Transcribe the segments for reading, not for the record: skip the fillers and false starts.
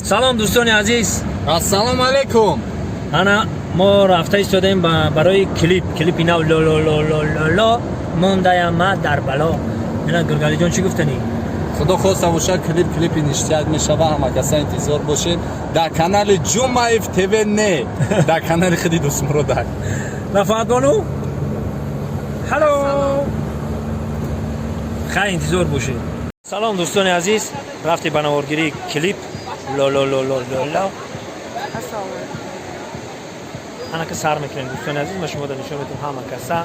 Салом, дӯстони азиз. Ассалому алайкум. Ана мо рафта истодаем барои клип, клипи нав ло ло ло ло ло ло мондаям ма дар бало. Ина, Гургалиҷон, чӣ гуфтанӣ? Худо хоста бошад, клип клипи ништяк мешава. Ҳама каса интизор бошед дар канали Ҷумаев ТВ, не, дар канали худи Дӯстмуродак. Рафоатбону, ҳало, хай, интизор бошед. Салом, дӯстони азиз, рафти ба наворгирии клип ло ло ло ло ло ло. Ана ки сар мекунем, дӯстони азиз, ма шуморо нишон метавам. Ҳама каса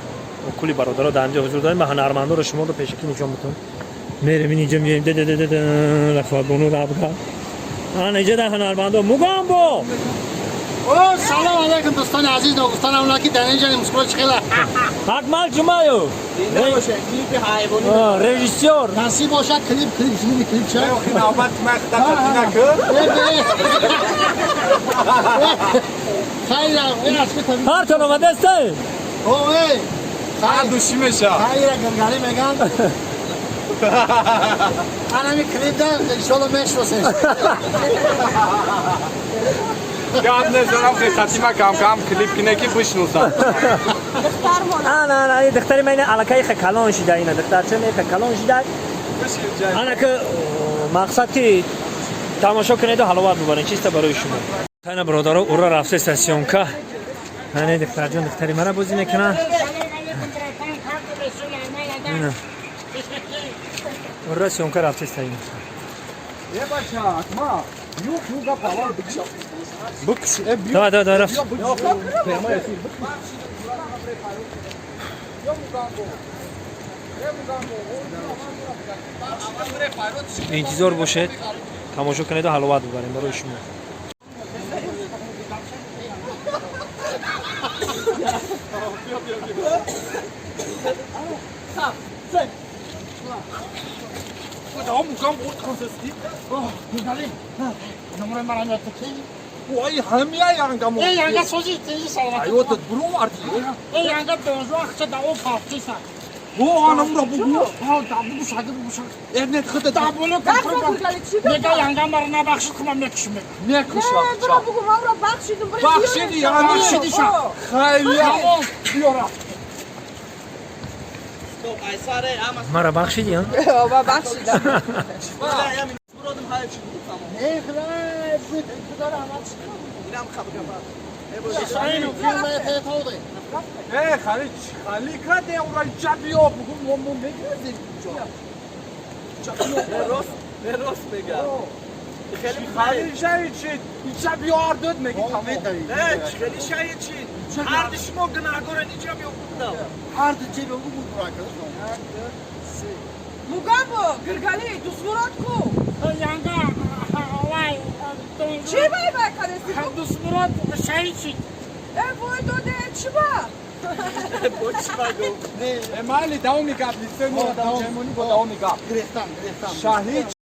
ва кулли бародаро дар инҷо ҳузур дорем. Ма ҳунармандоро шуморо пешакӣ нишон метавам. Мерем, инҷа меем, Рафоатбону рабга, ана инҷа дар ҳунармандо Мугамбо. О, салом алейкум, дӯстони азиз. Ногуфтанам ки дар инҷа мускуло чӣ хела. Акмал Ҷумаев, режиссёр. Насиб бошад, клип клип шуниди, клип ча? Навбат накун. Хайра, ин аз ки таби. Ҳартон омадастай. О, эй. Ҳар душӣ меша. Хайра, Гургали меган. Анами клип да иншолло мешносеш. Гап незанам, хатима кам-кам клип кине ки бишносам. Ана, ана, ин духтари ман, ина аллакай ха калон шида, ина духтарча ха калон шида. Ана ки мақсад ки тамошо кунеду ҳаловат бубарен, чиста барои шумо. Тайна, бародаро, ура, рафтеста съёмка. Ане духтарҷон, духтари мара бозӣ мекунад. Ина. Ура, съёмка рафтеста ина. Е, бача, Акма, юх, юга павал бикша. Бикш, е, бю. Давай, давай, давай, рафт. Прямо эфир. Интизор бошед, тамошо кунеду ҳаловат бубарем барои шумо. Гургали. Номер мара метки. Вай, ҳамия янга мо. Эй, янга сози, тинҷи саломат. Айо, тот броварди. Эй, янга донжо ахча да о пафтиса. О, анамра бугу. Ҳа, да бугу шаги бугу шаги. Э, не, хыта. Да боло Бахшо, Гургали, чӣ Мега янга мара набахшид, кума мекушим. Мекуша. Не, бро, бугу, ман ро бахшидум, бро. Бахшиди, янга. Бахшидиша. Хайя. Тамом, биёра. Мара бахшиди, а? Ба, бахшидам. Не, худо, худо раҳмат. Шайну филм фетоде. Э, хали, хали каде ура ҷабиё бугу, мо мо мегирем ҷо. Рост мегам. Хали шаҳид шид. Ҷабиё ардод меги тамом. Хеле шаҳид шид. Ҳарди шумо гунаҳгоред, иҷа биё гуфтам. Ҳар ду ҷеб бугу бурака. Мугамбо, Гургали, Дусмурод ку? Янга вай. Чӣ вай вай кадеси? Дусмурод шаҳид шид. Э, вой доде, чӣ ба? Э, майли, давоми гап, лице мо давоми бо давоми гап. Гирифтан, гирифтан. Шаҳид.